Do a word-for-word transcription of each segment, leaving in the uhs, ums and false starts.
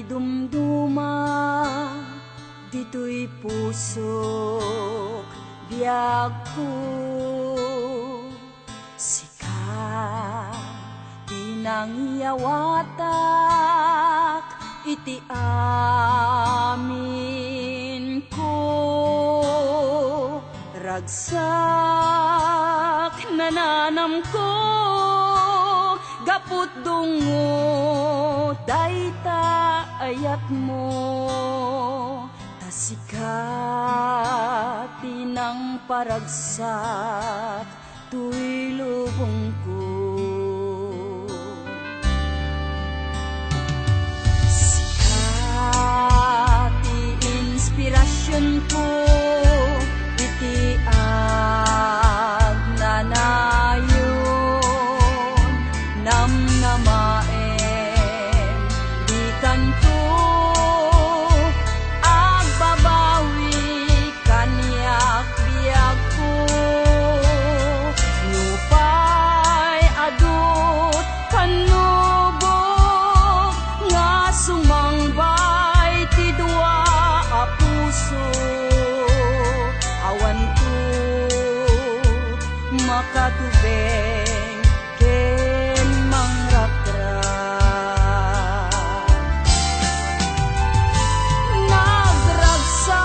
Dumduma ditoy pusok, biagko. Sika ti nangiyawatak iti amin ko. Ragsak nananamko, gapu dungngo dayta ayatmo. Ta sika ti nangparagsak toy lubongko. Sika ti inspirasionko iti agnanayon. Namnamaen, dikanto agbabawi kaniak, biagko. Nupay adu't pannubok nga sumangbay ti dua a puso, awanto makatubeng ken mangrakrak. Nagragsak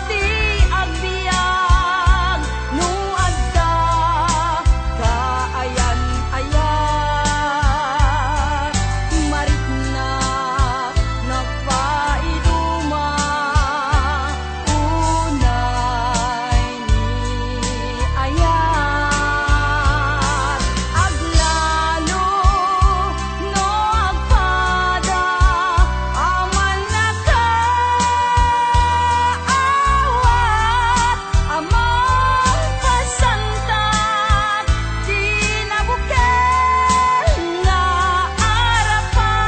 ti agbiag no adda kaayan-ayat. Mariknak nagpaiduma unay ni ayat. Aglalo no agpada a mannakaawat a mangpasanta ti nabukel nga arapaa.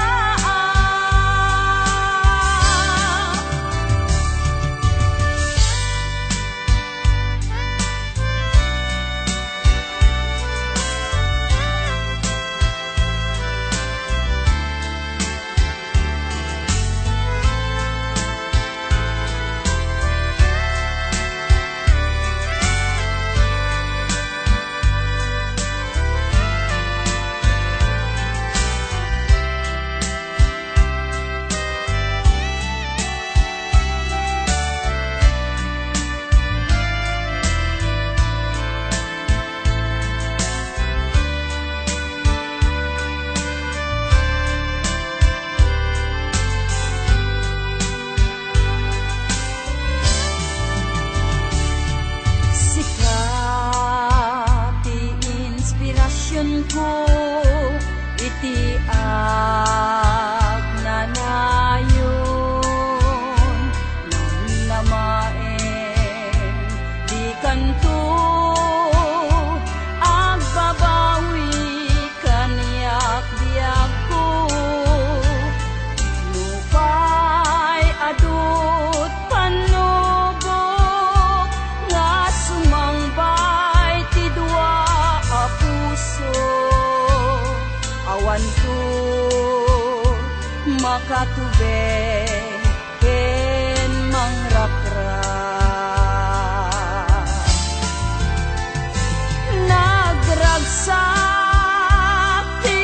Sika ti inspirasionko iti agnanayon. Namnamaen, dikanto agbabawi kaniak, biagko. Nupay adu't pannubok nga sumangbay ti dua a puso, awanto makatubeng ken mangrakrak. Nagragsak ti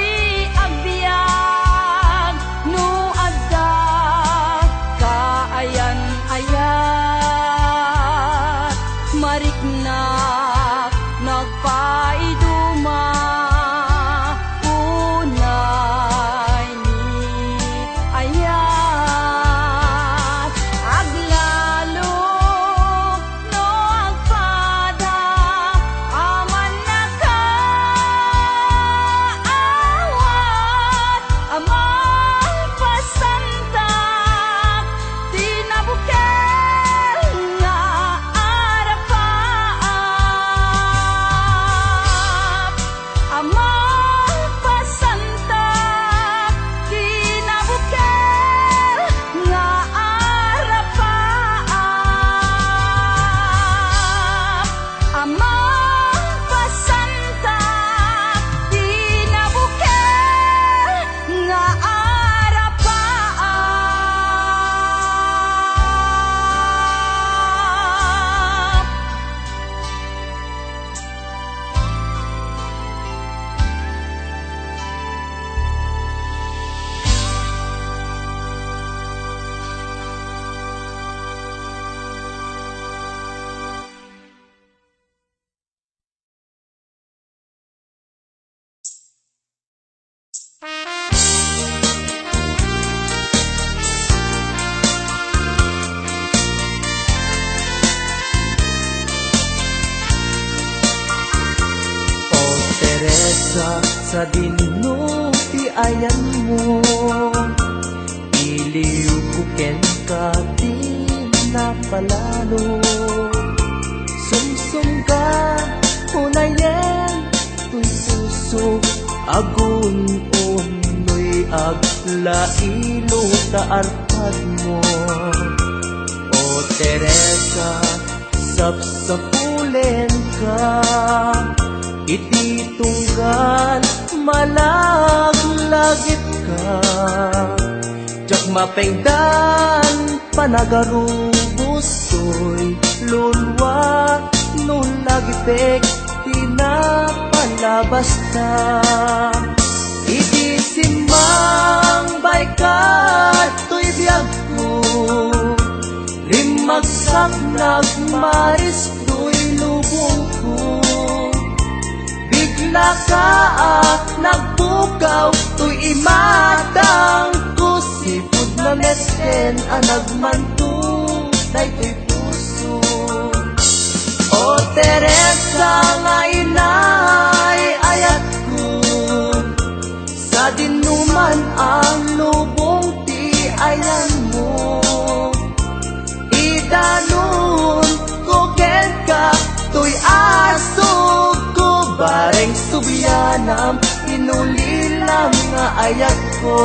agbiag no adda kaayan-ayat. Mariknak nagpaiduma unay ni ayat. Aglalo no agpada a mannakaawat Sa, sadinno ti ayanmo, iliwko kenka ti napalalo. Sumsumga, unayen toy puso, agun-unnoy aglailo ta arpadmo. O Teresa, sapsapulenka, iti tunggal malaglagitka. Diak mapengdan panagarubos toy lulua no lagipek ti napalabasta. Iti simmangbayka toy biagko, limmagsak nagmaris toy lubongko. Biglaka a nagpukaw toy imatangko, sipud na met ken a nagmanto daytoy puso. O Teresa nga inay, ayatko, sadinno man a lubong ti ayanmo. Idanonko kenka toy asugko, bareng subianam, inulilam nga ayatko.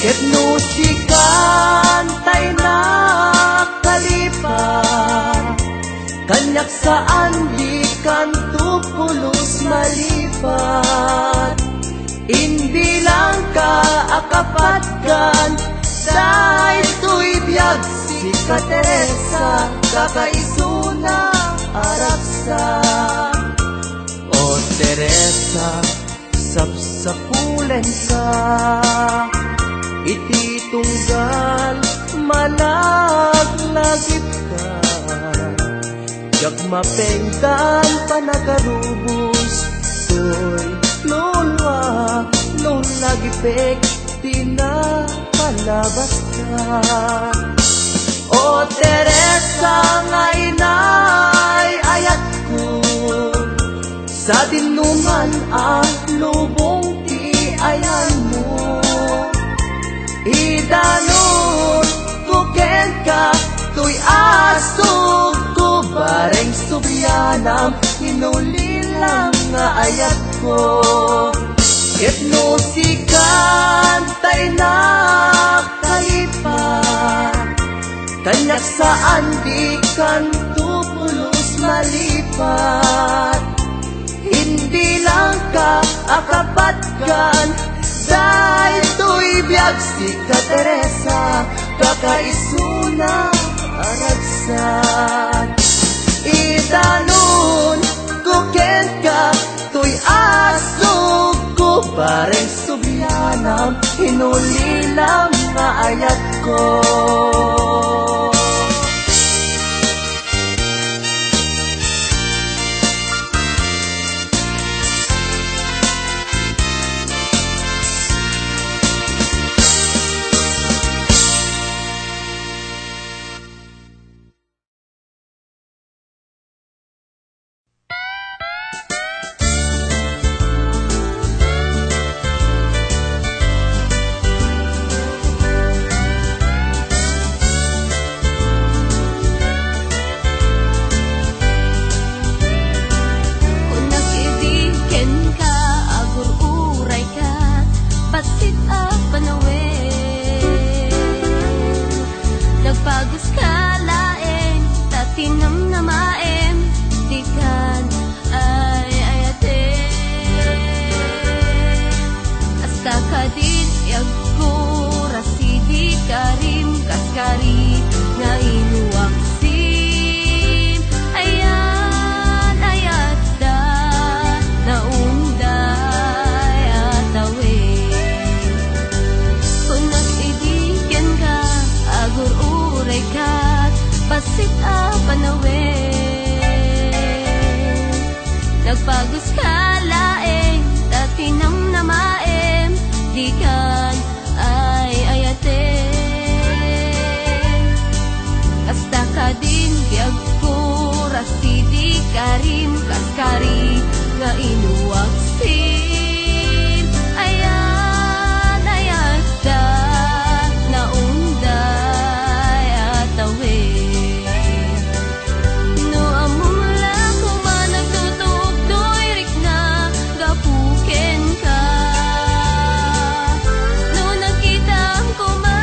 Ket no sikan tay nakalipat, kaniak saan dikanto pulos malipat. Imbilangka a kapatgan daytoy biag, sika Teresa, kakaisuna a ragsak. O Teresa, sapsapulenka iti tunggal malaglagitka. Diak mapengdan panagarubos toy lulua no lagipek ti napalabasta. O Teresa nga inay, ayatko, sadinno man a lubong ti ayanmo. Idanonko kenka toy asugko, bareng subianam, inulilam nga ayatko. Ket no sikan tay nakalipat, kaniak saan dikanto pulos malipat. Imbilangka a kapatgan daytoy biag, sika Teresa, kakaisuna a ragsak. Idanonko kenka toy asugko, bareng subianam, inulilam nga ayatko. Paguska laeng ta tinamnamaem, dikan ay-ayaten. Kasta kadin biagko, rasidi karim, kaskari nga inuak sin ayan-ayat da naunday a tawen. No ammom la koma nagtutuok toy rikna gapu kenka. No nakitam koma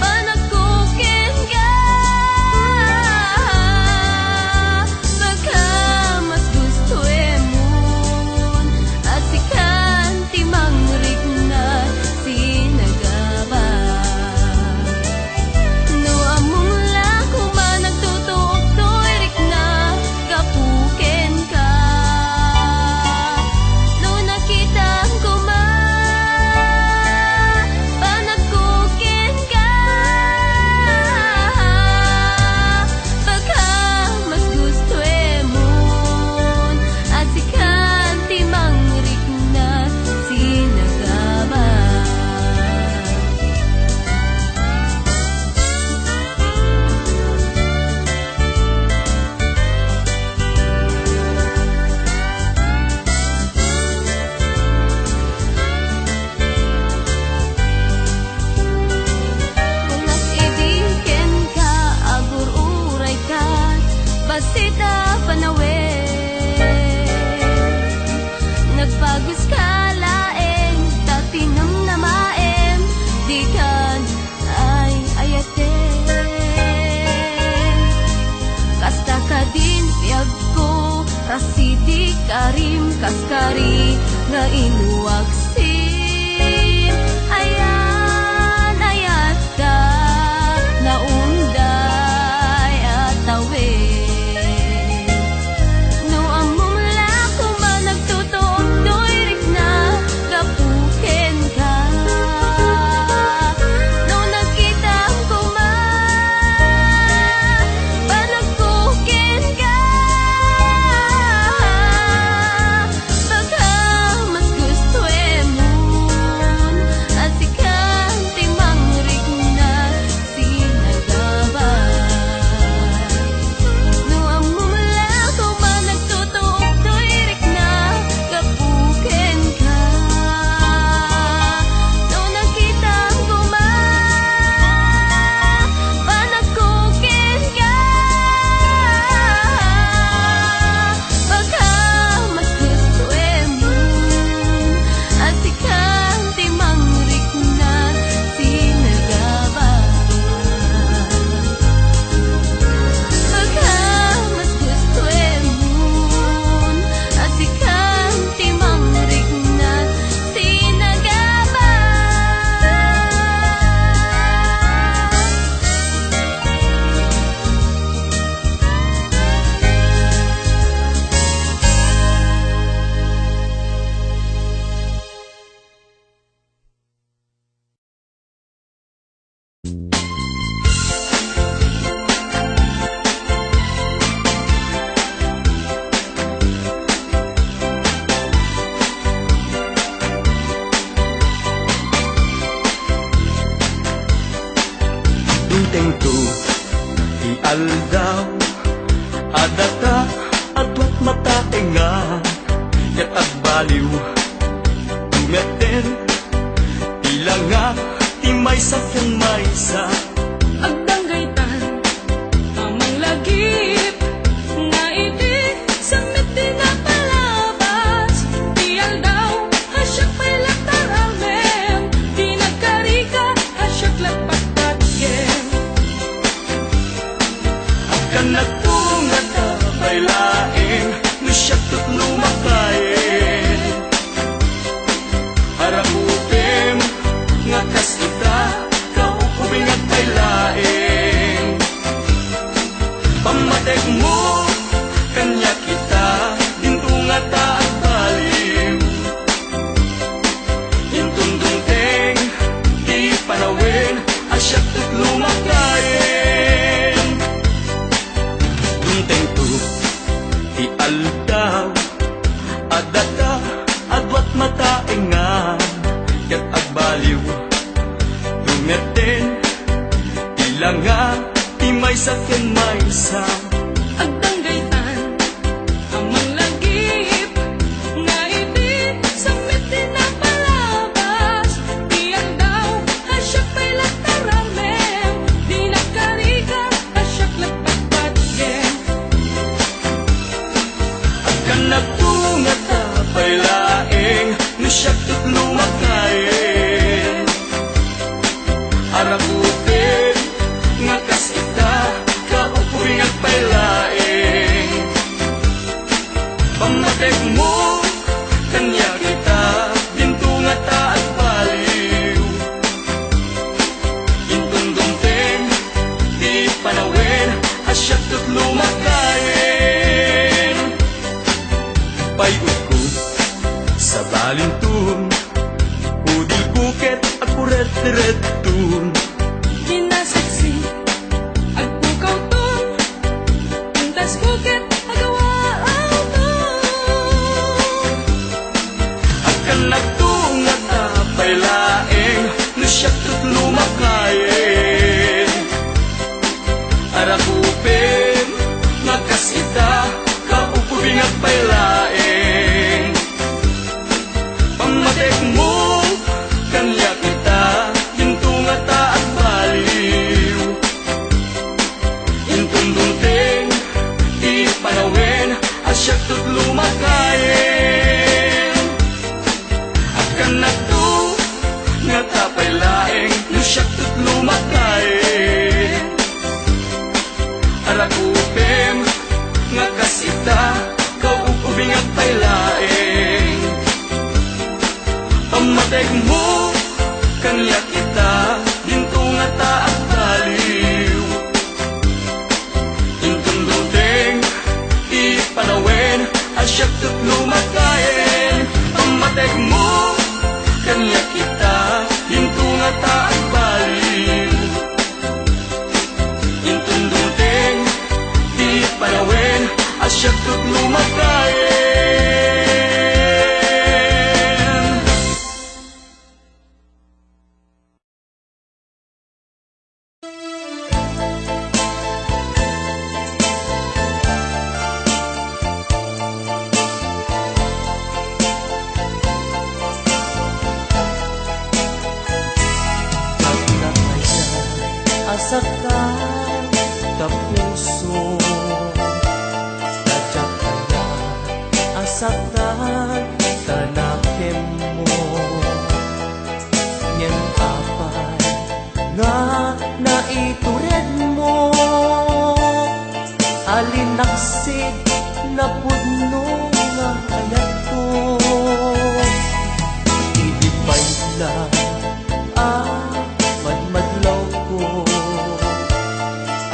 panagko kenka, baka mas gustoemon a sikan ti mangrikna sin agaba. No ammom la koma nagtutuok toy rikna gapu kenka. No nakitam koma panagko kenka, baka mas gustoemon a sikan ti mangrikna sin agaba. Kunak idi kenka, agur-urayka, bassit a panawen. Nagpaguska laeng ta tinamnamaem, dikan ay-ayaten. Kasta kadin biagko, rasidi karim, kaskari nga inuak sin ayan-ayat da naunday a tawen. No ammom la koma nagtutuok toy rikna gapu kenka. No nakitam koma panagko kenka, baka mas gustoemon a sikan ti mangrikna sin agaba. No ammom la koma nagtutuok toy rikna gapu kenka. No nakitam koma panagko kenka, baka mas gustoemon a sikan ti mangrikna sin agaba. Baka mas gustoemon a sikan ti mangrikna sin agaba. Intengto ti aldaw, adda ta aduat mataengan, ket agbaliw, dumetten, ti langa ti maysa ken maysa. Agdanggaytan a manglagip nga idi samet ti napalabas ti aldaw, a siak pay laeng taralem ti nagkarika, a siak laeng patpatgem. Agkannak pay laeng no siak ket no makayen. Arakutem nga kas ita, kaukubingak a Saken maysa, agdanggaytan a manglagip, nga idi sammit ti napalabas ti aldaw, a siak pay la taramem, di nakarika a siak nagpatpatgem. Agkanakto ngata pay laeng no siak tutlo makayen. Arakupen nga kas ita, kaukubingak pay laeng. Pammatekmo kaniak ita, dinto ngata agbaliw. Inton dumteng ti panawen a siak tutlo makayen. Pay-udkod, sabalinton, pudil buket a kuret-reton. Dinasaksi, agpukawton, intas buket, agawaawton. Agkanakto ngata pay laeng no siak tutlo makayen. Arakupen nga kas ita, kaukubingak pay laeng. Pammatekmo kaniak ita, dinto ngata agbaliw. Inton dumteng ti panawen a siak tutlo makayen. Agkanakto ngata pay laeng no siak tutlo makayen. Arakupem nga kas ita, kaukubingak pay laeng. Pammatekmo kaniak ita, dinto ngata agbaliw. Inton dumteng ti panawen a siak tutlo makayen. Pammatekmo kaniak ita, dinto ngata agbaliw. Inton dumteng ti panawen a siak tutlo makayen. Agkakayat a saktan ta puso, ta diak kayat a saktan ta nakemmo. Ngem apay nga naituredmo? Alinaksid napudno nga ayatko. Idi pay la a madmadlawko,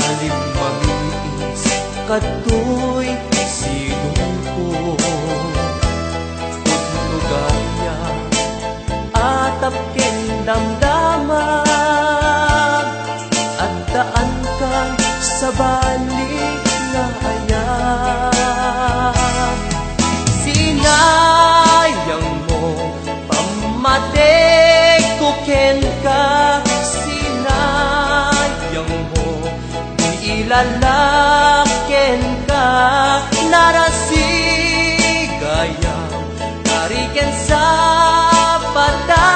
alimmamiis kadtoy sidongko. Pudno gayam a tapken damdamag, addaankan sabali nga ayat. Sinayangmo pammategko kenka, sinayangmo di ilalak kenka, narasig gayam, tariken sa pata,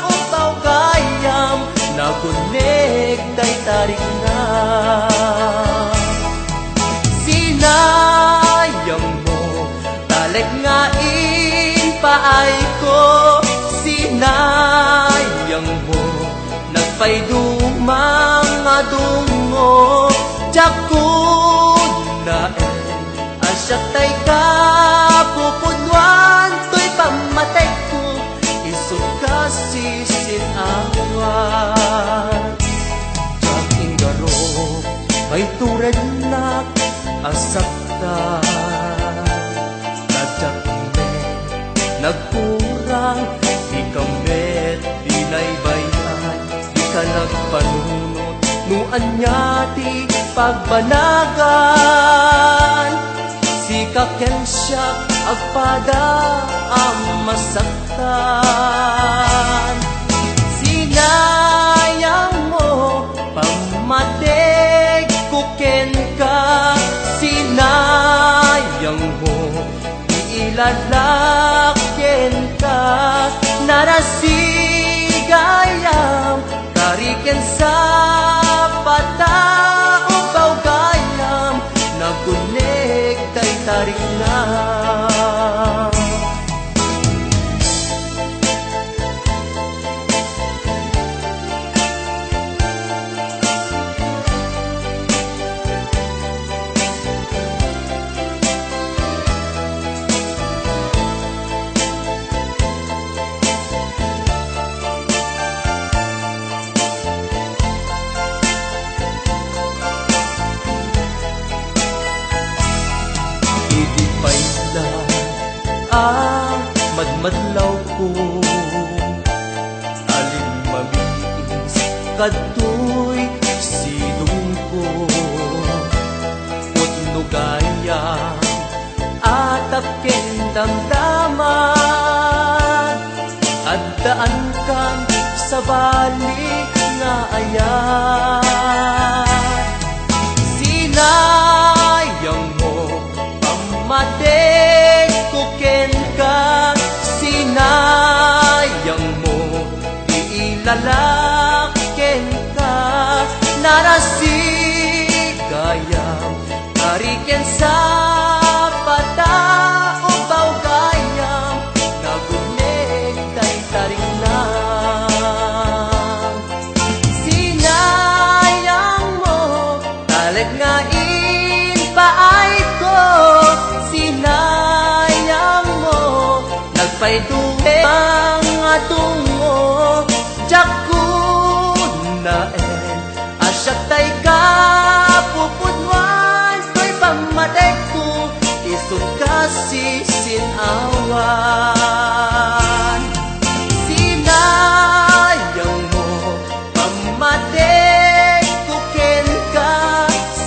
upaw gayam, naguneg dayta rikna. Sinayangmo, talek nga impaayko, sinayangmo, nagpaydumang a dungo, diak kunnaen a siak tay kapupudnoan toy pammategko, isut' kas sisin-awat. Diak ingarup nga iturednak a saktan. Diak met nagkurang, dika met binaybay-an, dika nagpanunot no ania ti pagbanagan. Sika ken siak agpada a masaktan. Sinayangmo pammategko Ilalak kenka, narasi gayam, kari ken sapata, ubaw gayam, nagunek tay tarikna. Idi pay la a madmadlawko, alimmamiis kadtoy sidongko. Pudno gayam a tapken damdama, addaankan sabali nga ayat. Sinayangmo pammategko kenka, sinayangmo ilalak kenka, narasi gayam, kari ken sapata, ubaw gayam, nagunek tay tarikna. Sinayangmo, talek nga impaayko, sinayangmo, nagpayduwe nga dungo, diak kunaen, a siak tay kapupudnoan, toy pammategko, isut' kas sisin-awan. Sinayangmo pammategko kenka,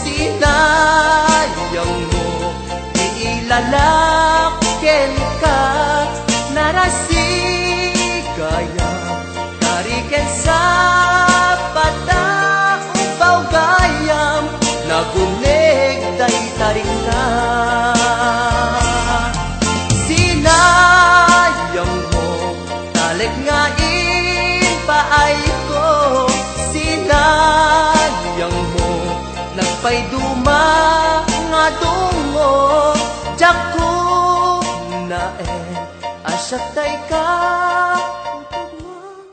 sinayangmo ilalak kenka, narasi gayam, kari ken sapata, ubaw gayam, nagunek tay tarikna. Sinayangmo, talek nga impaayko, sinayangmo, nagpayduma nga dungo, diak kunaen, a siak tay kapupudnoan.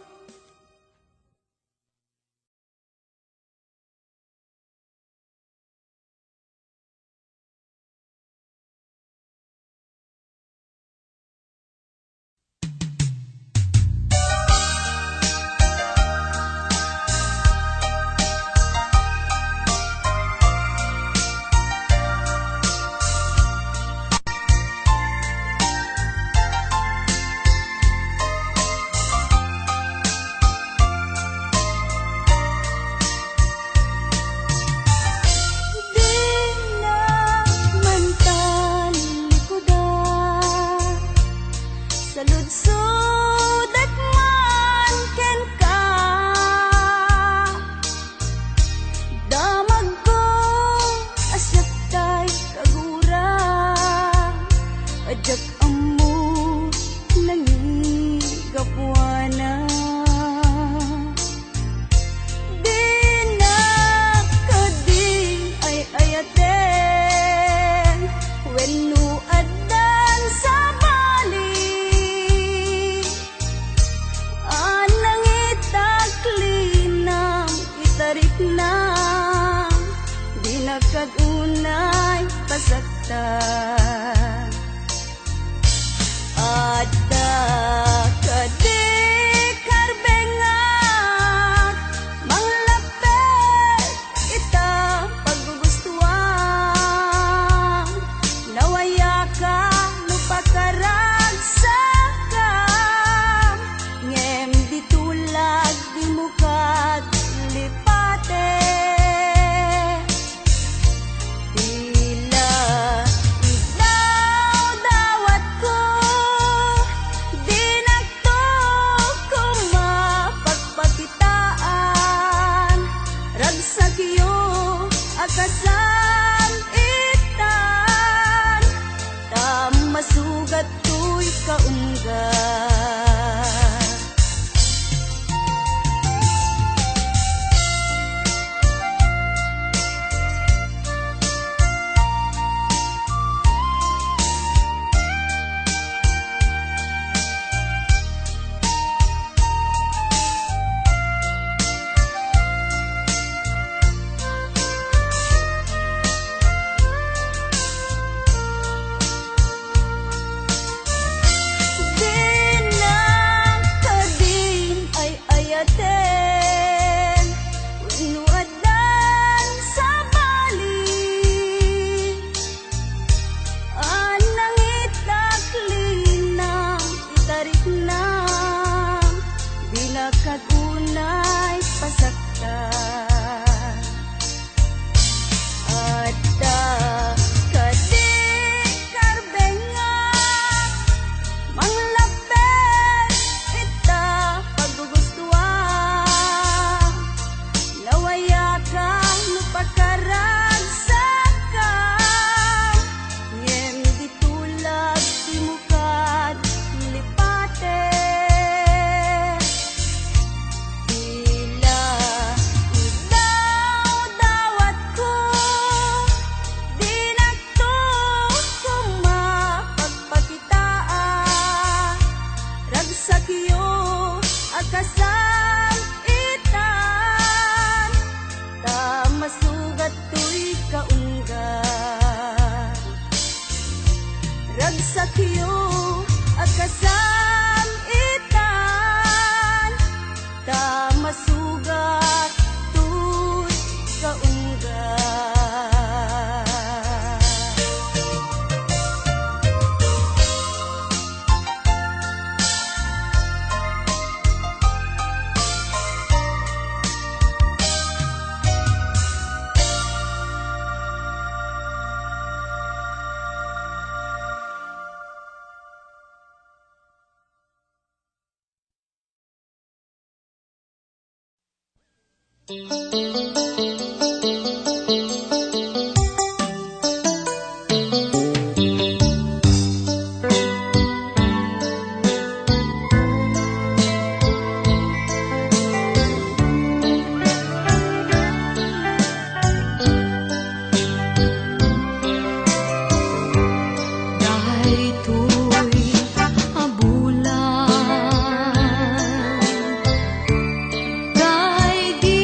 Dina man talikuda, saludsodek man kenka. Damagko a siak tay kagura, a diak ammo nangigapuana. Dina kadi ay-ayaten wenno addan sabali a nangitaklinam itarikna, dina kad unay pasakta. Adda kadi karbengak, manglappek ita paggugustuan. Nawayaka no pakaragsakkam, ngem di tulag dimo kad lipate. Tila idawdawatko, ungga. Dinam kadin ay-ayaten wenno addan sabali a nangitak linam ita riknam, dinak agunay pasaktan. Adda kadi karbengngak manglapped ita paggugustuak. Lawayaka no pakaragsakkam, ngem di tulag ti mukad lipate. Bila idawdawatko, dinakto koma pagpakitaa. Ragsakyo a kasam-itan, ta masugat toy kaungga. Ragsakyo a kasam-itan, ta masugat toy kaungga. Daytoy a bulan, daydi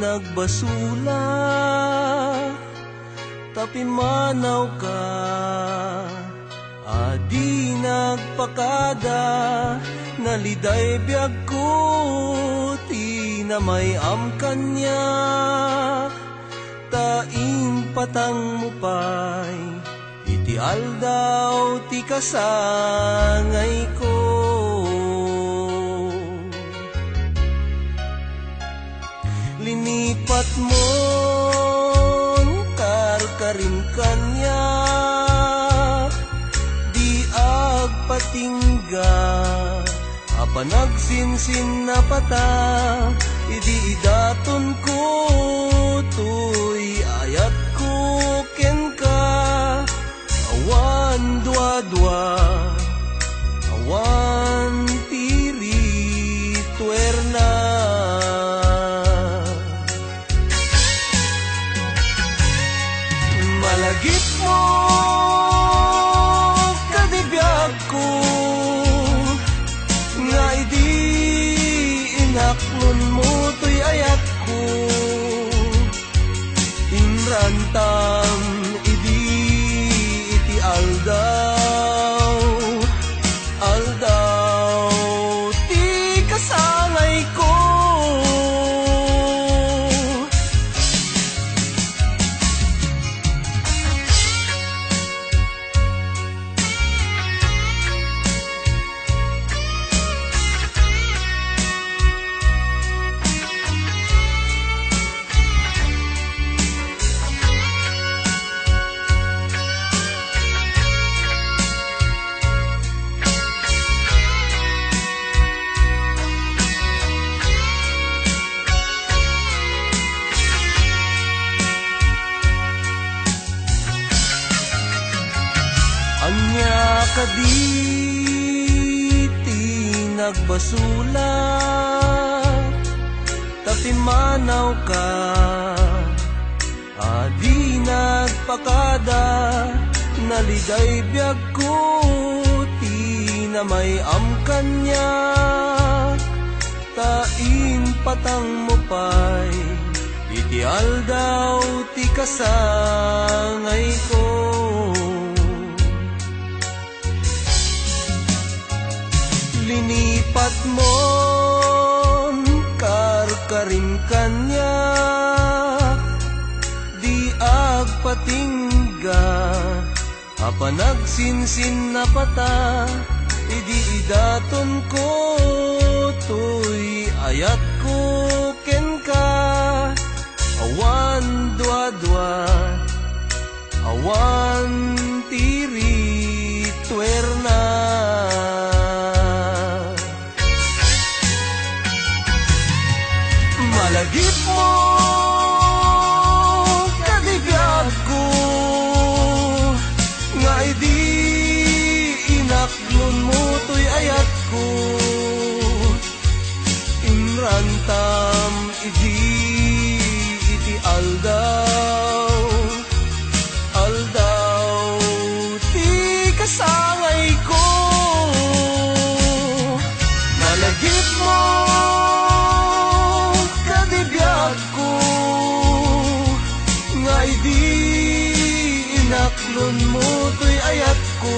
Nagbasula, ta pimmanawka, a di nagpakada, naliday biagko ti namay-am kaniak, ta impatangmo pay iti aldaw ti kasangayko. Linipatmon karkarim kaniak, di agpatingga a panagsinsinapata, idi idatonko toy ayatko kenka. Awan duadua, awan ti rituerna. Malagipmo kadi biagko, nga idi inaklonmo toy ayatko, imrantam idi iti aldaw, aldaw ti kasangayko. Ania kadi ti nagbasula, ta pimmanawka a di nagpakada, naliday biagko ti namay-am kaniak, ta impatangmo pay iti aldaw ti kasangayko. Linipatmon karkarim kaniak, di agpatingga a panagsinsinnapata, idi idatonko toy ayatko kenka. Awan duadua, awan ti rituerna. Malagipmo kadi biagko, nga idi inaklonmo toy ayatko, imrantam idi iti aldaw, aldaw ti kasangayko. Malagipmo kadi biagko, nga idi inaklonmo toy ayatko,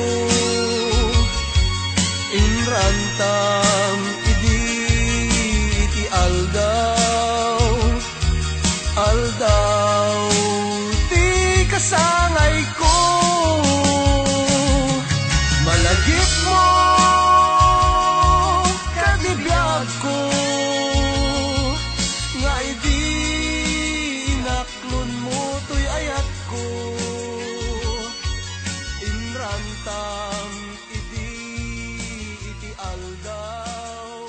imrantam idi iti aldaw, aldaw ti kasangayko. Malagipmo kadi biagko, nga idi inaklonmo toy ayatko, imrantam idi iti aldaw.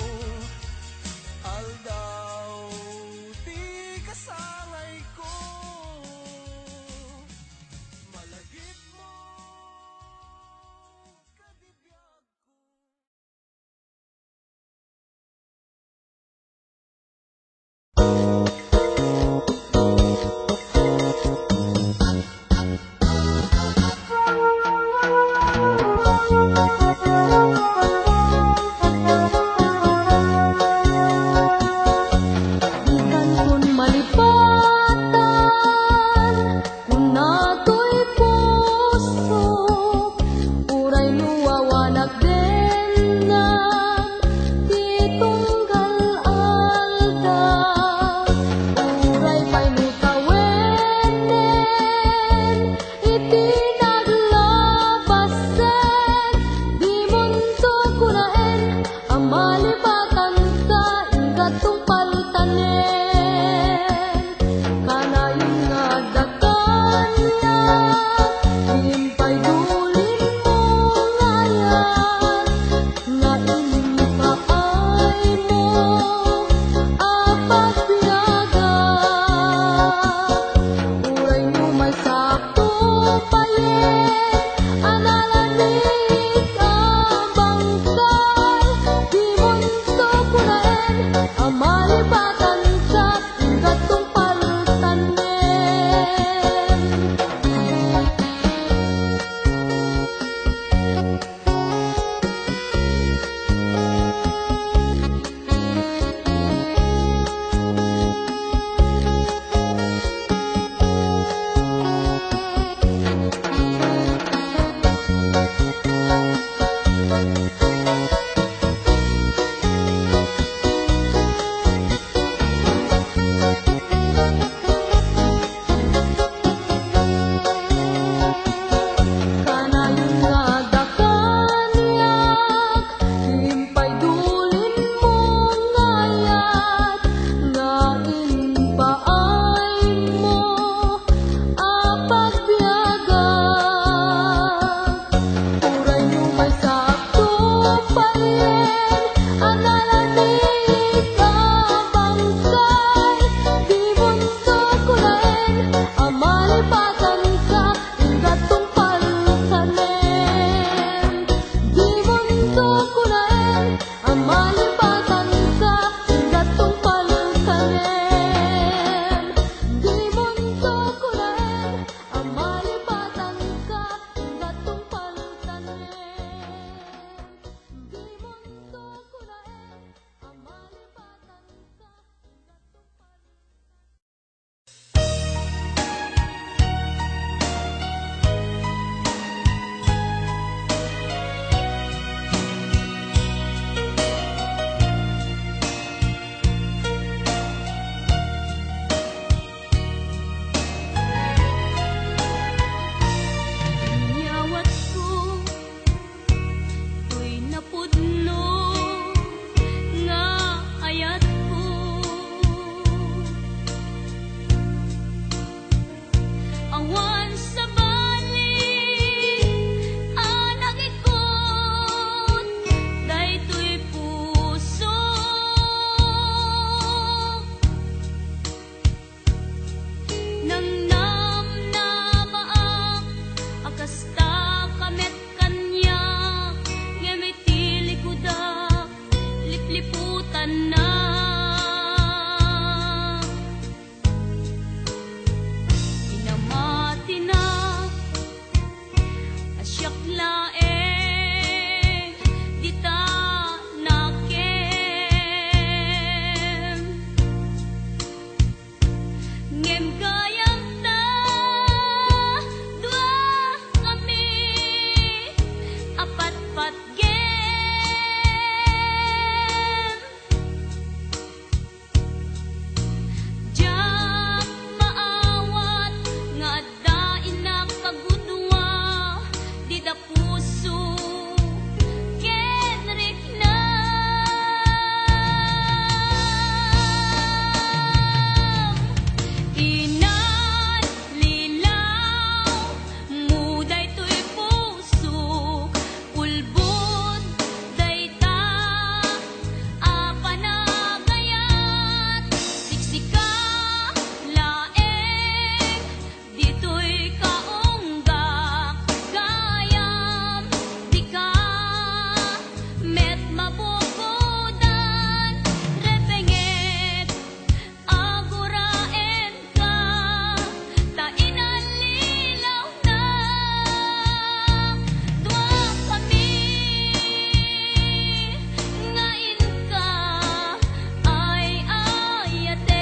Ngem gayam ta, dua kami a patpatgem. Diak maawat nga adda innak a gudua, dita puso ken riknam. Inallilaw mo daytoy pusok, ulbod dayta a panagayat, siksika laeng ditoy kaunggak, gayam dika met mabukodan, repengek, aguraenka, ta inallilaw na dua kami nga inka ay-ayaten.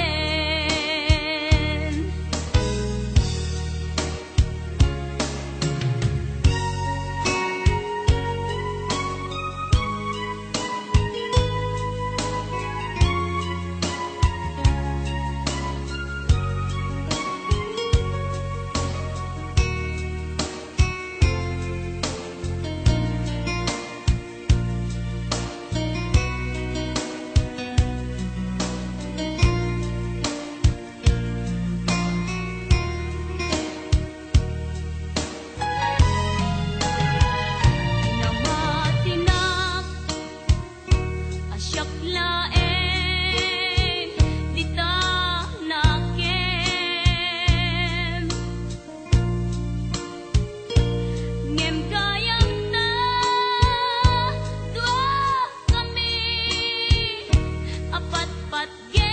Namatinak a siak laeng dita nakem. Ngem gayam ta, dua kami a patpatgem.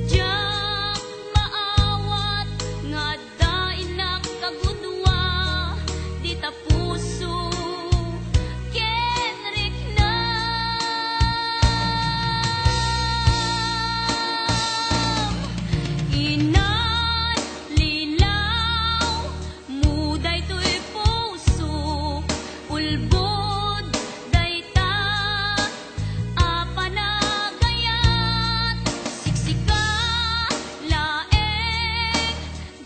Diak maawat nga adda innak a gudua, dita puso ken riknam. Inallilaw mo daytoy puso, ulbod dayta a panagayat, siksika laeng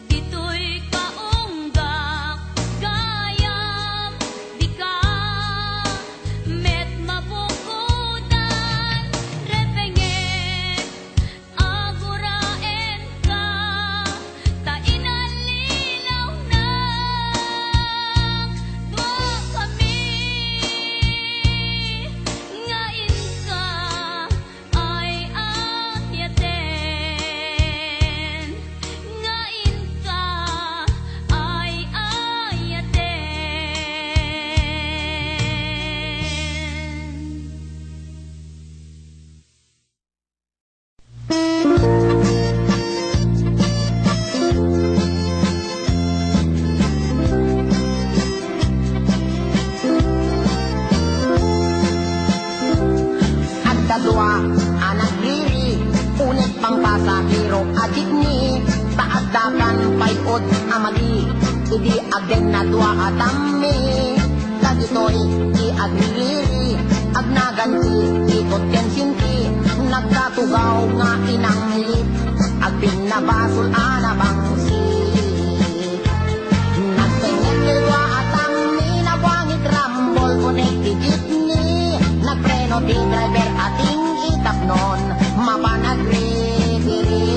ditoy kaunggak, gayam dika met mabukodan, repengek, aguraenka, ta inallilaw na dua kami nga inka ay ayaten, nga inka ay ayaten. Adda dua a nagriri, uneg pangpasahero a jeepney, ta adda kan pay-od a magi. Idi agdenna dua a tammi, dagitoy ti agriri, agnagan ti ikot ken sinti, nagkatugaw nga inanglip, agbinnabasol a nabangsit. Nagpengngeg ti dua a tammi, nabuangit rambol, uneg ti jeepney, nagpreno ti driver a ting-itapnon, mapan agrigiri.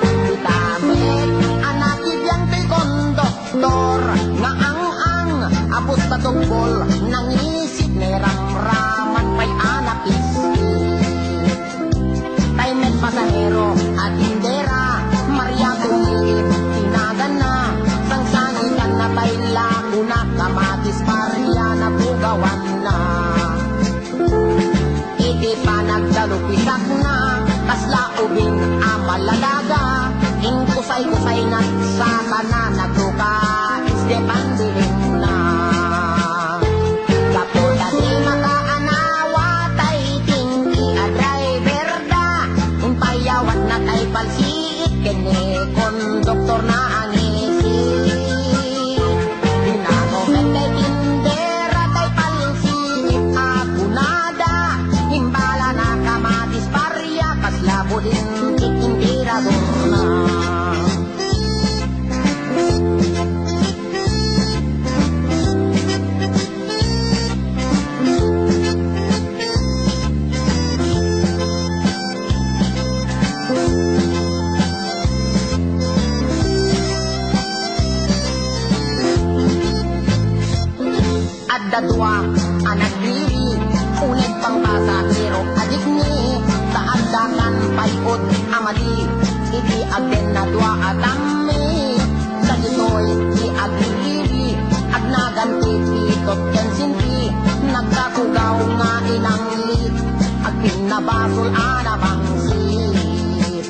Dita met a nakibiang ti konduktor nga ang-ang a pusta tugbol, nangisit, nairamraman pay a napiski. Tay met pasahero a tindera, Maria Tumilip ti naganna, sangsangitanna tay lakona, kamatis, Maria, natugawanna. Iti panagdalupisakna, kasla ubing a maladaga, inkusay-kusayna, sakana natuka, isde pandilinna. Gapu ta di makaanawan, Inanglit, agpinnabasol a nabangsit.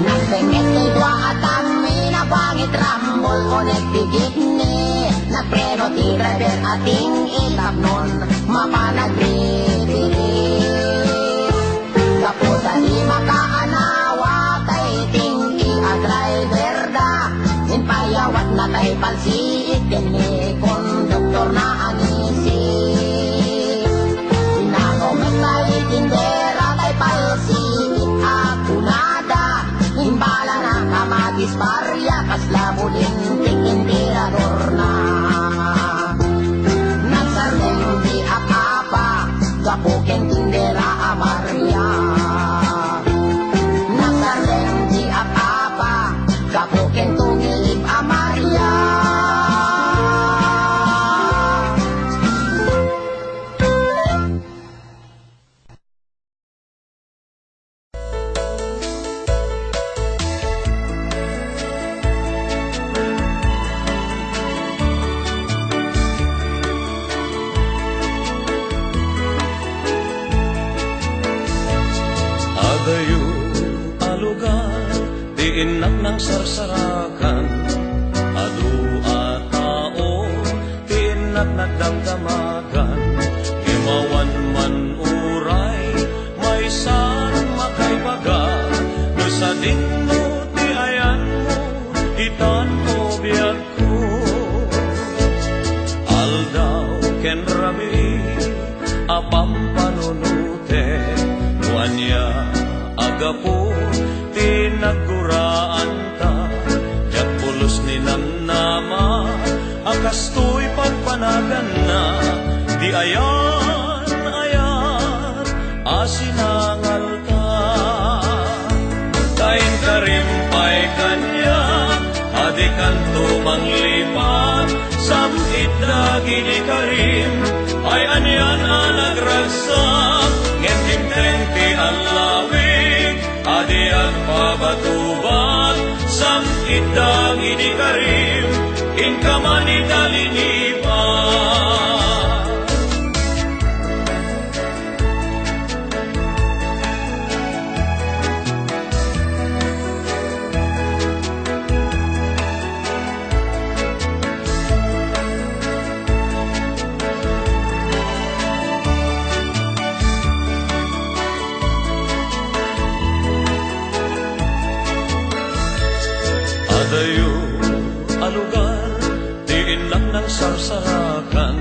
Nagpenget ti dua a tammi, nabangit rambol, unek ti gitni. Nagpreno ti driver a ting-itapnon, mapan nagritiri. Gapu ta di makaanawa tay ting-i a driver da, impayawatna tay palsiit ken ni konduktorna a ngisi. Inano met tay tindera tay palsiit a kunada, imbalana a madisparia kasla bulintik ti tiradorna. Nagsardeng ti apapa gapu ken tindera a Maria. Nagsardeng ti apapa gapu ken tumiib a Maria. Adayo a lugar ti innak nangsarsarakan, adu a tao ti innak nagdamdamagan, ngem awan man uray maysa makaibaga, no sadinno ti ayanmo, itan o biagko. Aldaw ken rabii a pampanunotek, no ania a gapu ti nagguraanta, diak pulos ni namnama a kastoy pagpanaganna, di ayan-ayan a sinangalta. Ta inkarim pay kaniak a dikanto manglipat, sam-itda idi karim ay anian a nagragsak, ngem dimteng ti allawig a di agpabatubat, sam-itda idi karim, inka man ita linipat. Adayo a lugar ti innak nangsarsarakan,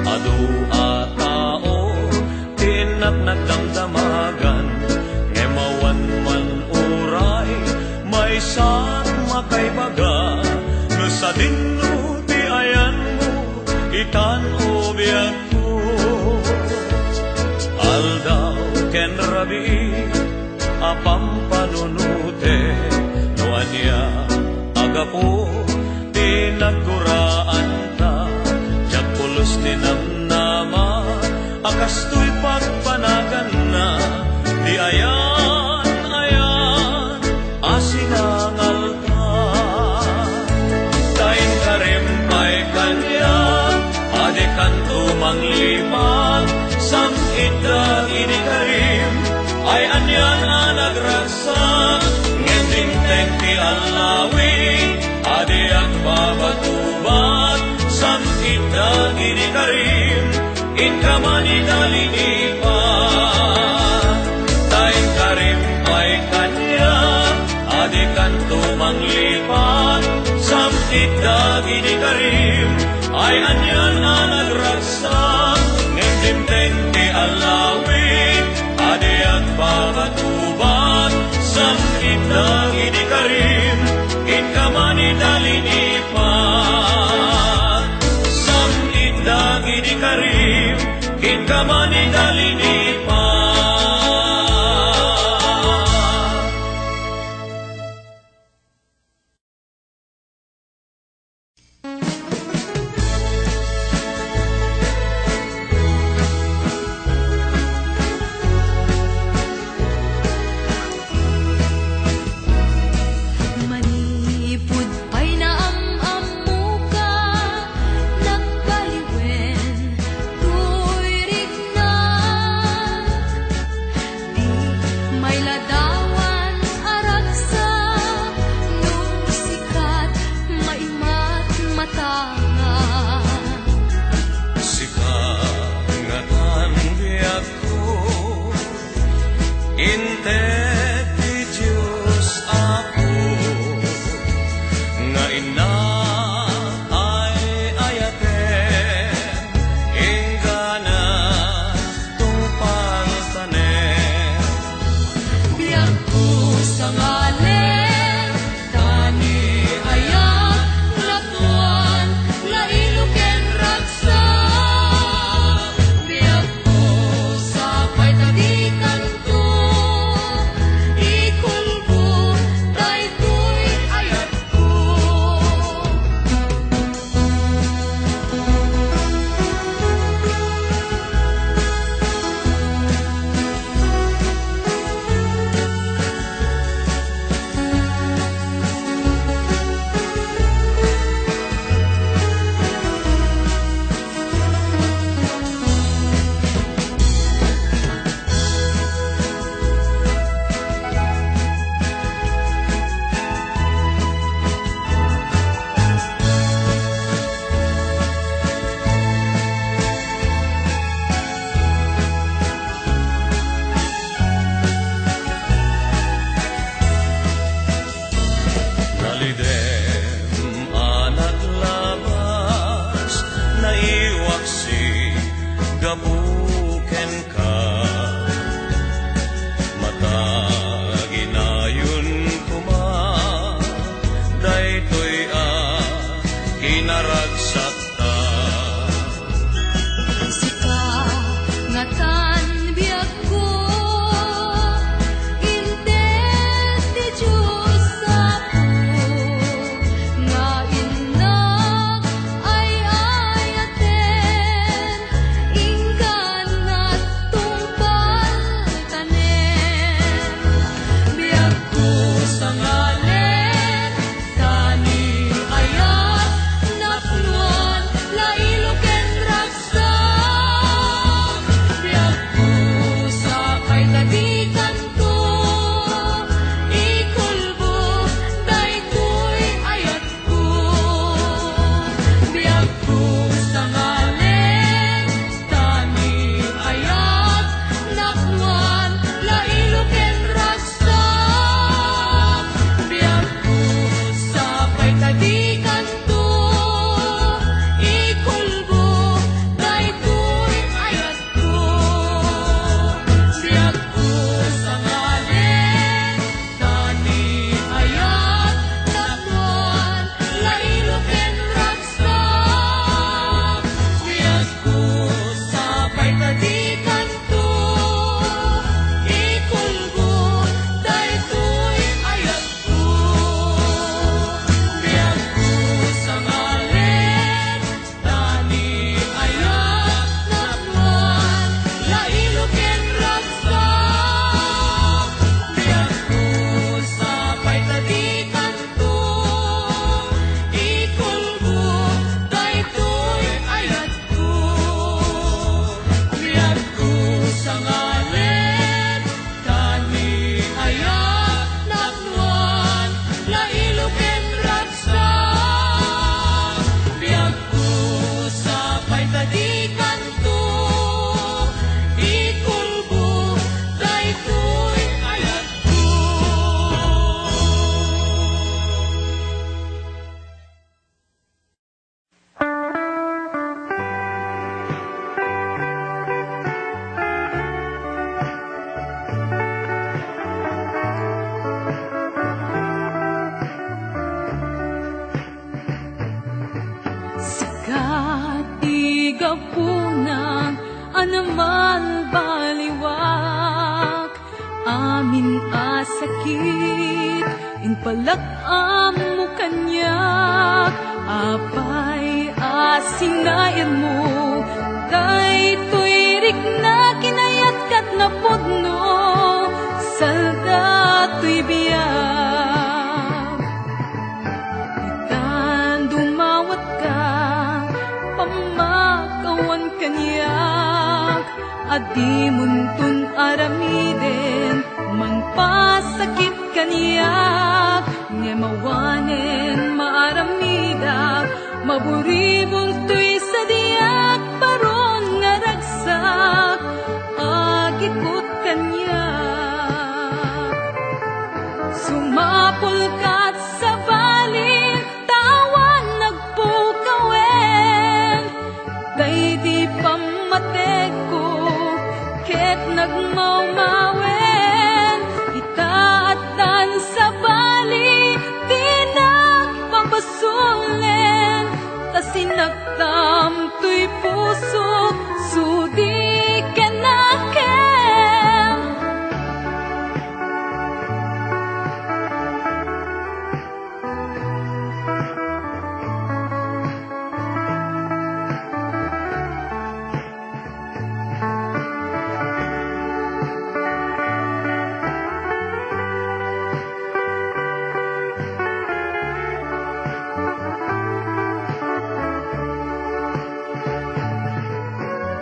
adu a tao ti innak nagdamdamagan, ngem awan man uray maysa makaibaga, no sadinno ti ayanmo, itan o biagko. Aldaw ken rabii a pampanunotek, no ania a gapu ti nagguraanta, diak pulos ni namnama a kastoy pagpanaganna, di ayan-ayan a sinangalta. Ta inkarim pay kaniak a dikanto manglipat, sam-itda idi karim ay anian a nagragsak, ngem dimteng ti allawig a di agpabatubat, sam-itda idi karim, inka man ita linipat. Ta inkarim pay kaniak a dikanto manglipat, sam-itda idi karim ay anian a nagragsak, ngem dimteng ti allawig a di agpabatubat, sam-itda idi karim, inka man ita linipat. Sam-itda idi karim, inka man ita linipat. Manipud pay naam-ammoka, nagbaliwen, tuyrigna Tan biagko, inted ti Dios Apo, nga innak ay-ayaten, inka natungpal tanem. Biagko sangalen, ta ni ayat napnuan, lailo ken ragsak. Biagko sapay ta dikanto ikulbo daytoy ayatko. Biagko sangalen, ta ni ayat napnuan, lailo ken ragsak. Biagko sapay ta dikanto ikulbo daytoy ayatko. Biagko sangalen, ta ni ayat napnuan, lailo ken ragsak. Biagko sapay ta dikanto ikulbo daytoy ayatko. Biagko sangalen, ta ni ayat napnuan, lailo ken ragsak. Biagko sapay ta dikanto ikulbo daytoy ayatko. Biagko sangalen, ta ni ayat napnuan, lailo ken ragsak. Biagko sapay ta dikanto ikulbo daytoy ayatko. Sika ti gapunan a namalbaliwak. Amin a sakit, impalak-ammo kaniak. Apay a sinairmo daytoy rikna, kinayat kat napudno, salda toy biag. Itan dumawatka, pammakawan kaniak, a dimonton aramiden, mangpasakit kaniak, ngem awanen maaramidak, maburibul toy sadiak, baron nga ragsak, agikot kaniak. Sumapulkat sabali, ta awan nagpukawen, daydi pammategko ket nagmawmawen. Ita addan sabali, dinak pabasolen, ta sinaktam toy pusok, sudi ken nakem.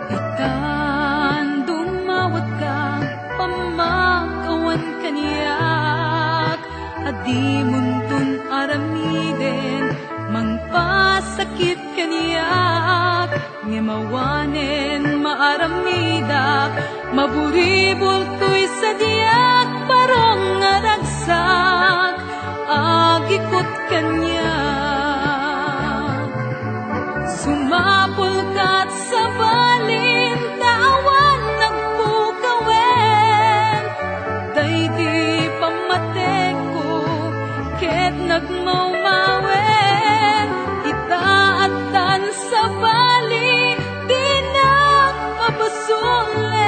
Itan dumawatka, pammakawan kaniak, a dimonton aramiden, mangpasakit kaniak, ngem awanen maaramidak, maburibul toy sadiak, baron nga ragsak, agikot kaniak. Sumapulkat sabali, ta awan nagpukawen, daydi pammategko ket nagmawmawen. Ita addan sabali, dinak pabasolen.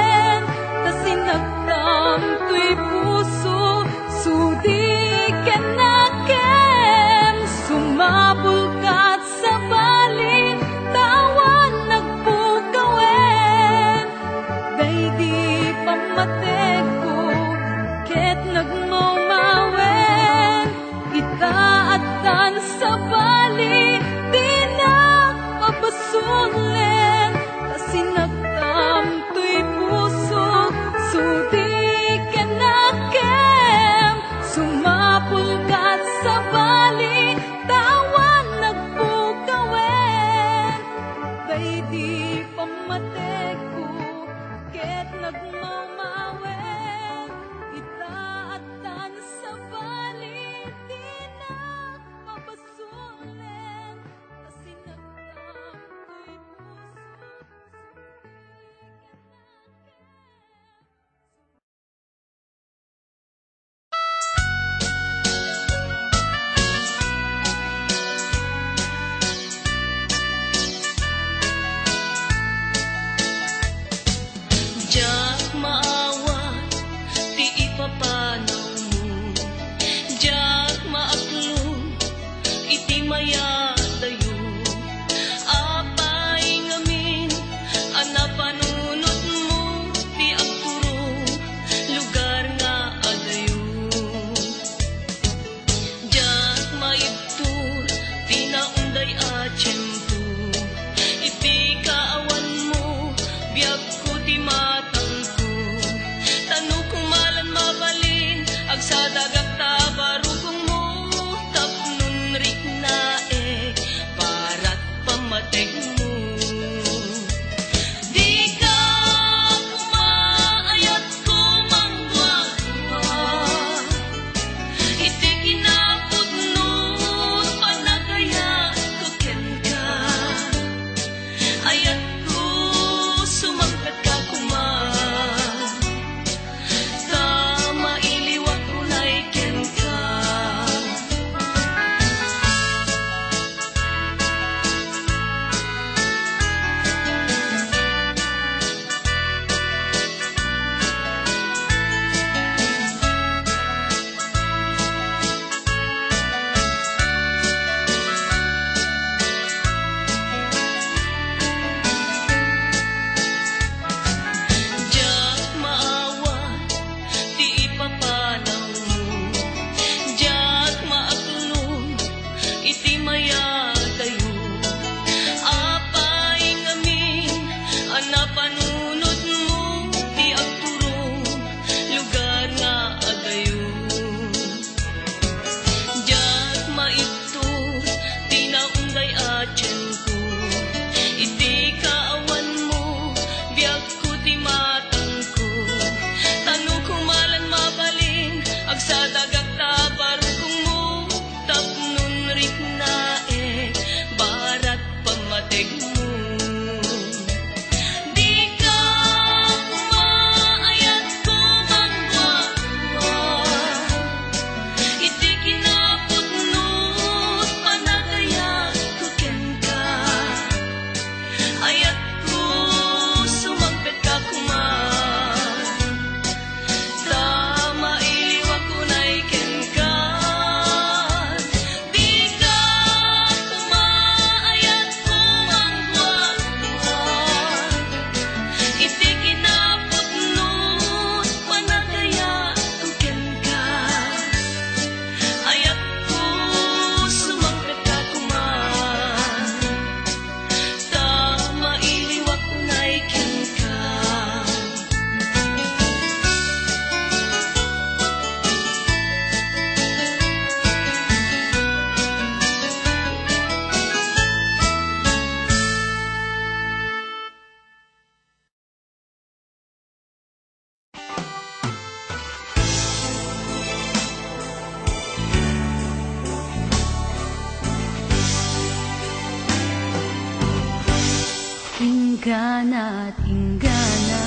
Inggana, inggana,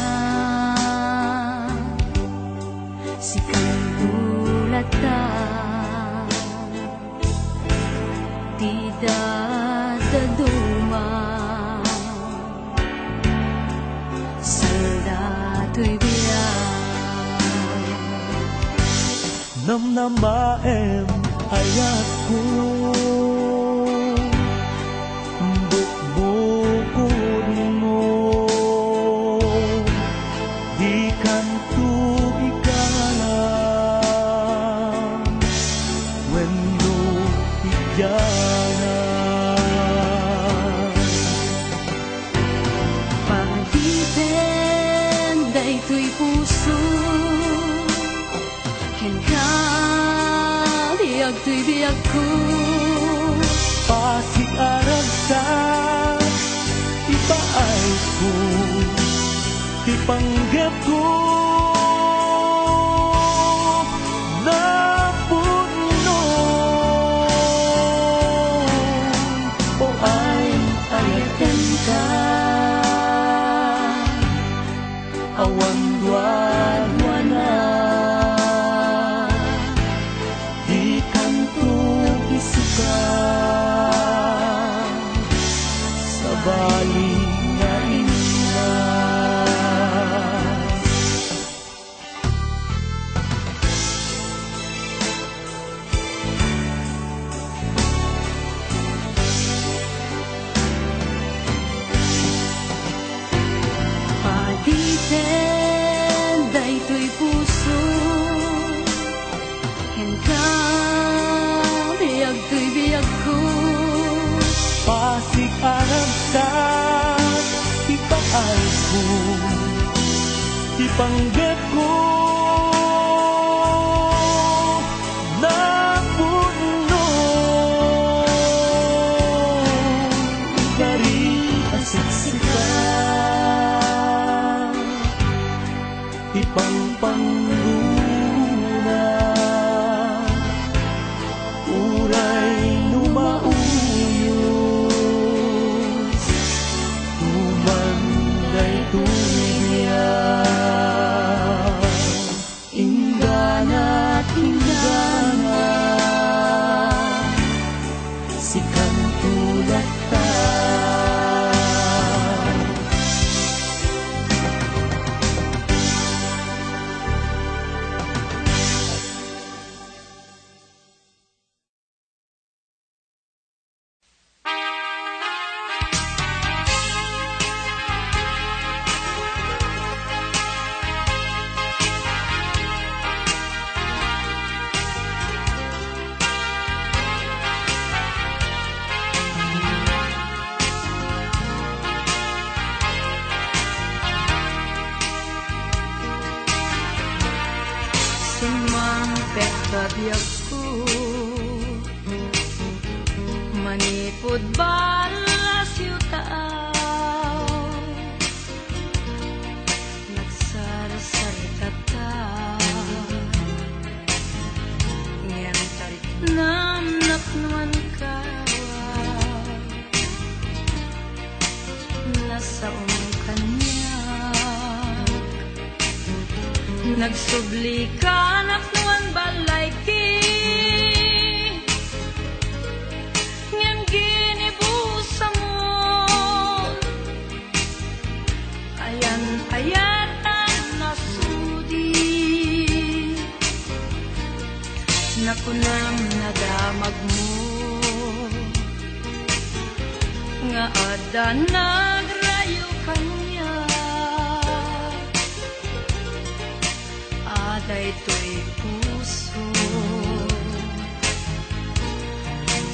sikanto latta ti dadduma. Saan datoy biag. Namnamaem, ayatko, bukbukod mo, dikanto igana wenno idiana. Padipen daytoy puso, kenka, biag toy biagko. Pasig a ragsak, ipaayko ti panggepko. Napudno, o ay, ayatenka. Awan duaduana, dikanto isuka, sabali nga innas. Padipen daytoy puso, kenka, biag toy biagko. Pasig a ragsak, ipaayko ti panggepko. Napudno, igari a siksika, ipangpanggona, uray no mauyos, tuman daytoy biag. Inggana, inggana, sikanto latta. Simmangpet ta biagko manipud Balla siudad. Nagsarsarita ta, ngem taripnamnapnoanka. Nasaom kaniak. Nagsubli ka napnoan ballayki, ngem ginibusamon. Ayan-ayatan a sudi. Nakunam nadamagmo nga adda nagrayo kaniak a daytoy puso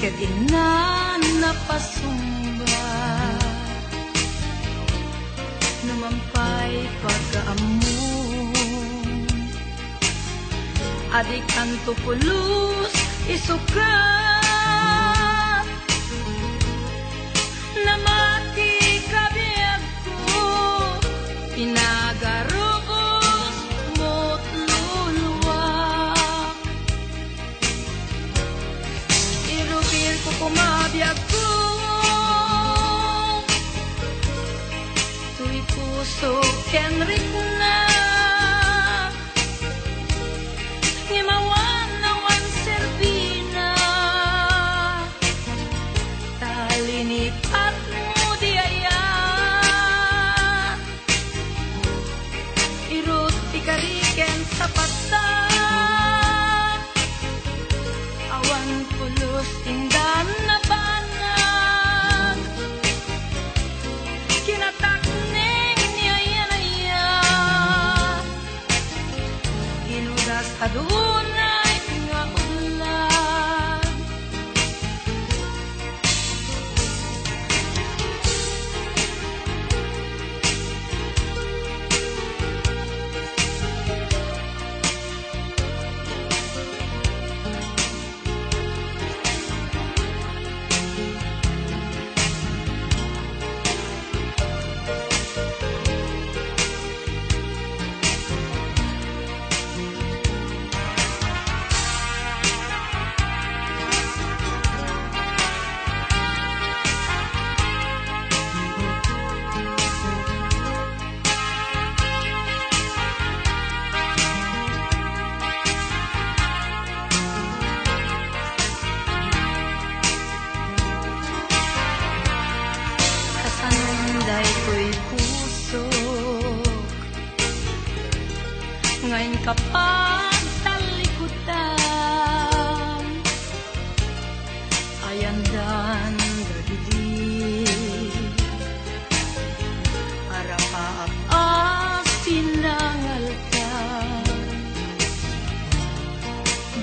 ket inna napasungbat. Numan pay pagkaammom a dikanto pulos isukat. Namati ka biagko, pinagarubos mo't luluak. Irukirko koma biagko. Ken rikna, ngem awan, awan serbina. Ta linipatmo di ayan. Irut ti kari ken sapatta. Awan pulos indan a banag. Kinatakneng ni ayan-ayan. Ginudas adunay nga udlan. Kasanon daytoy pusok nga inka pagtallikudan. Ayandan dagidi a rapaap a sinangalta.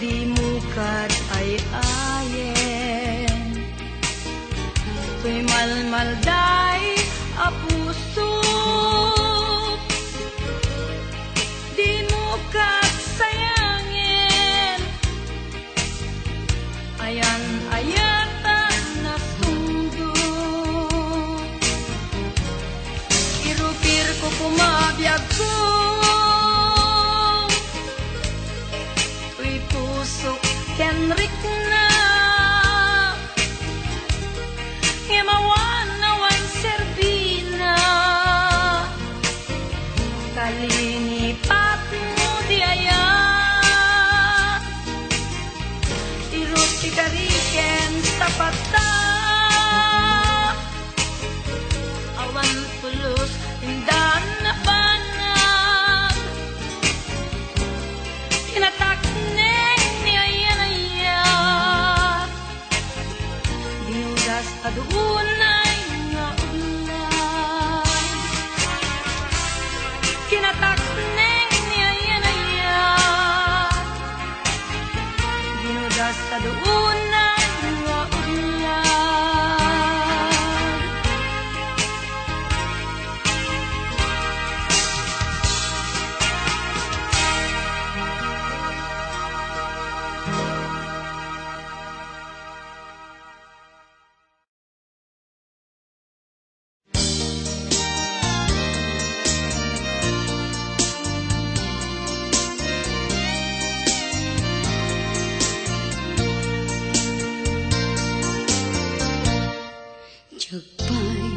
Dimo kad ay-ayen toy malmalday a pusok. Dimo kad sayangen. Ayan-ayat a nasungdo. Irupirko koma biagko. Toy pusok ken rikna. Ngem awan, awan serbina. Ta linipatmo di ayat. Irut ti kari ken sapatta. Awan pulos indan a banag. Kinatakneng ni ayan-ayat. Ginudas adunay nga udlan. Kinatakneng ni ayan-ayat. Ginudas adunay nga udlan. Diak pay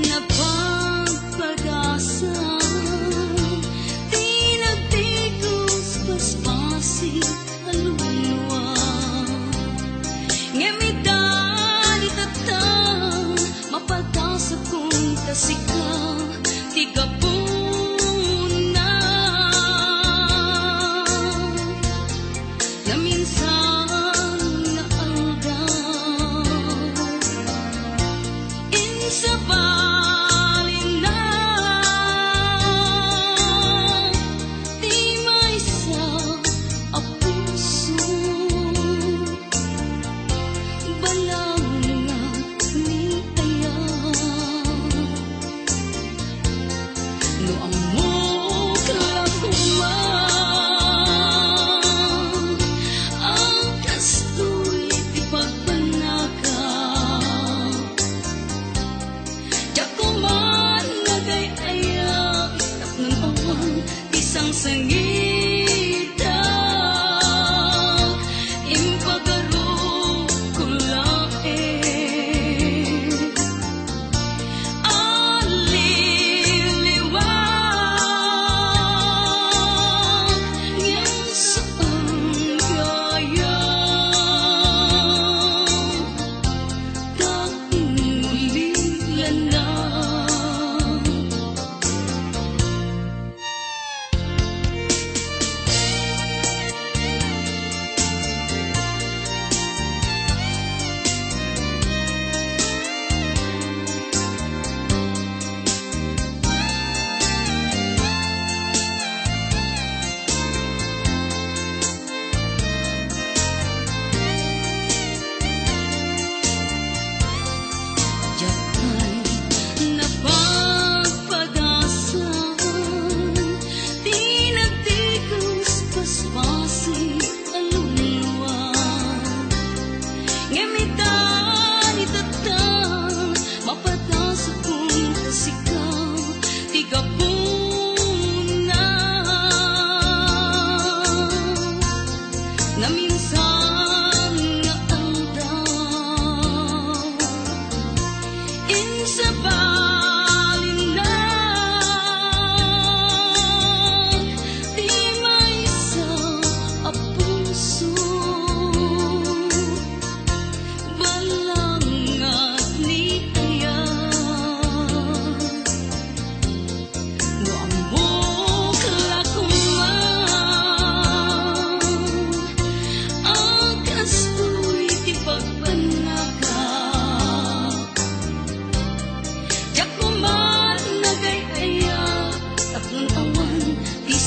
napagpagasa ti nagtikus paspasig a lua. Ngem ita ditatta, mapagkasakon ta sika ti gapuna. Naminsan nga aldaw, insabalina ti maysa a puso. Balawnga ni ayat, no ammok la koma a kastoy ti pagbannakan. Diak koma nagay-ayat tapno awan ti sangsangitak, impagarupko laeng a liliwa.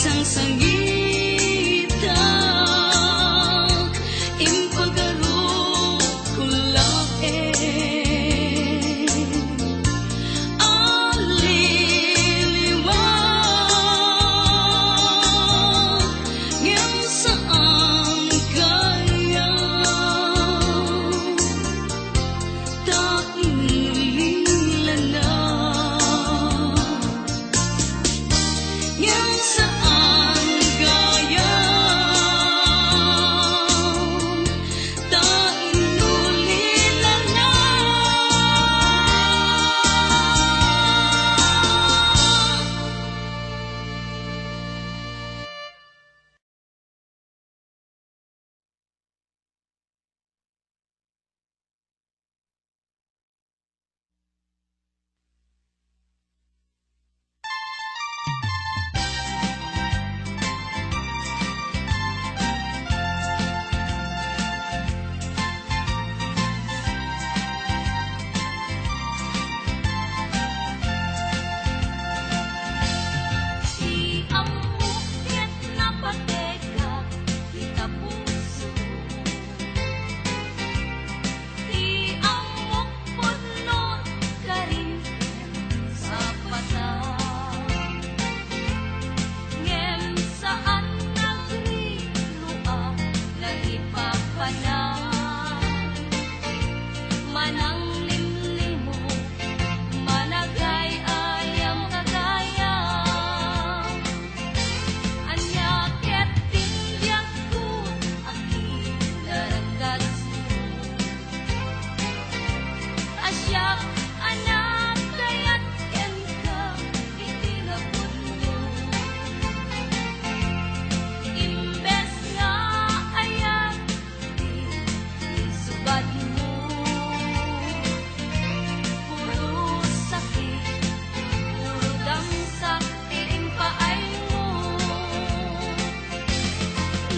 Sangsangita, impagarupko laeng. Aliliwa, ngem saan gayam. Ta inulila na. Ngem saan gayam ta inulila na. Ti ammok ket napategak ita puso. Ti ammok pudno karin sapata. Ngem saan nagriruak naipapanan. Mananglimlimo, managay-ayam gagayam. Ania ket ti biagko a kinaragkasmo? A siak a nagkayat kenka iti napudno. Imbes nga ayat ti insubadmo, puro sakit, puro damsak ti impaaymo.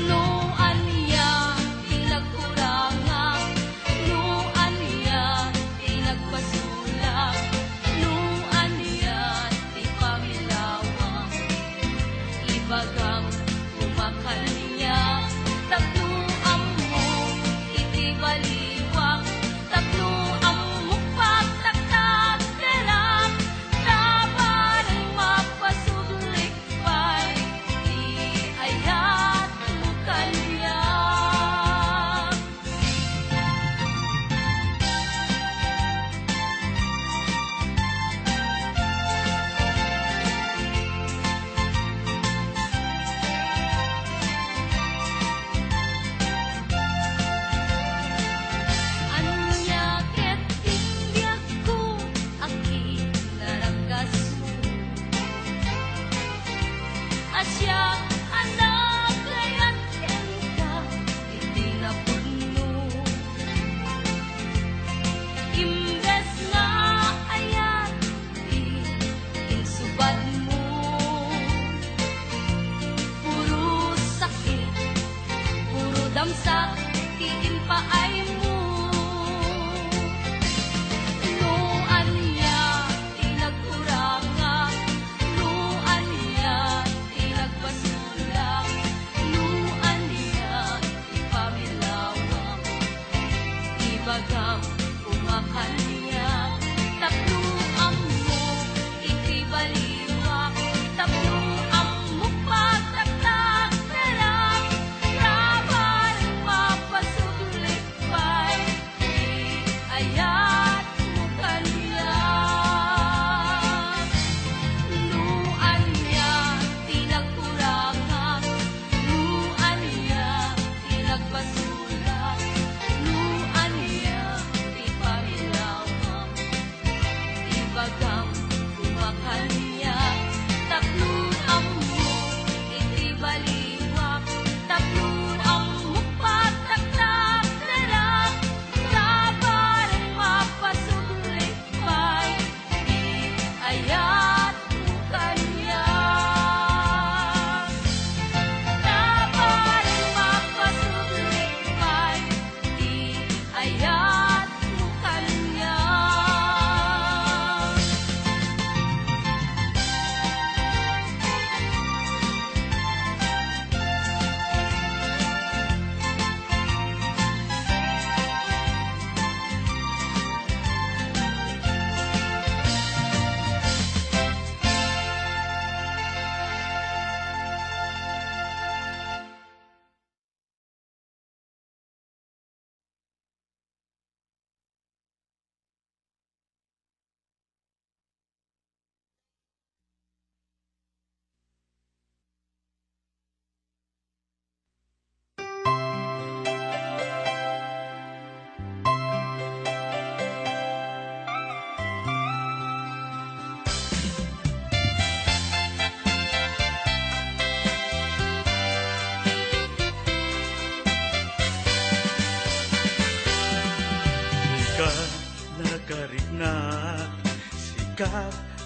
No ania ti nagkurangak, no ania ti nagpasulak, no ania ti pamilawak, ibagam koma kaniak, tapno ammok iti baliwak, tapno ammok pagtaktakderak, ta bareng mapasublik pay ti ayatmo kaniak. Ania ket ti biagko a kinaragkasmo? A siak a nagkayat kenka iti napudno. Imbes nga ayat ti insubadmo, puro sakit, puro damsak ti impaaymo. No ania ti nagkurangak, no ania ti nagpasu-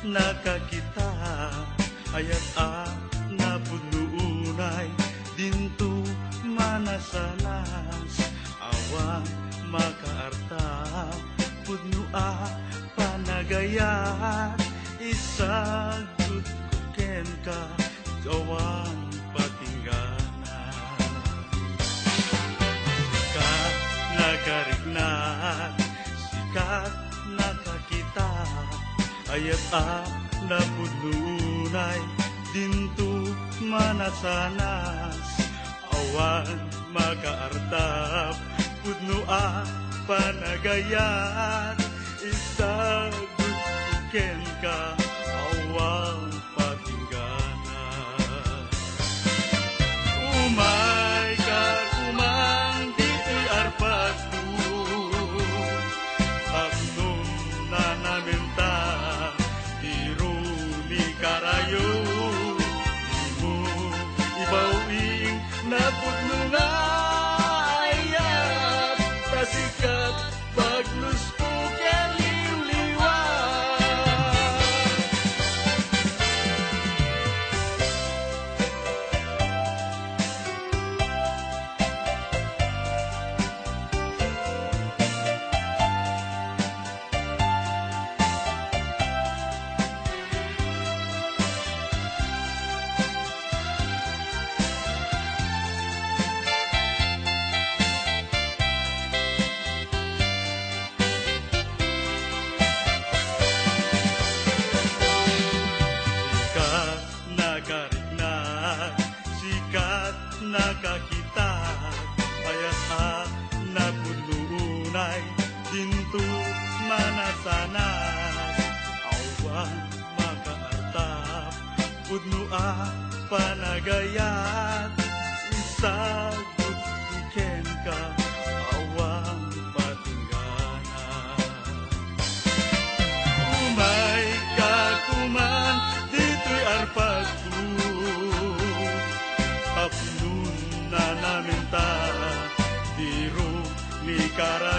Nakakita, ayat a napudno unay, dinto manasanas, awan makaarta, pudno a panagayat, isagutko kenka, awan patinggana. Sika nakarikna, sika nakakita, ayat a napudno unay, dinto manasanas, awan makaartap, pudno a panagayat, isagutko kenka, awan patinggana. Umayka kuman ditoy arpadko, tapno nanamenta, diro ni karayo, dimo ibaw-ing napudno nga ayat, ta sika bagnusko ken liwliwa. Sika nakarikna, sika nakakita, ayat a napudno unay, dinto manasanas, awan makaartap, pudno a panagayat, isagutko kenka, awan patinggana. Umayka kuman ditoy arpadko, tapno nanamenta, diro ni karayo,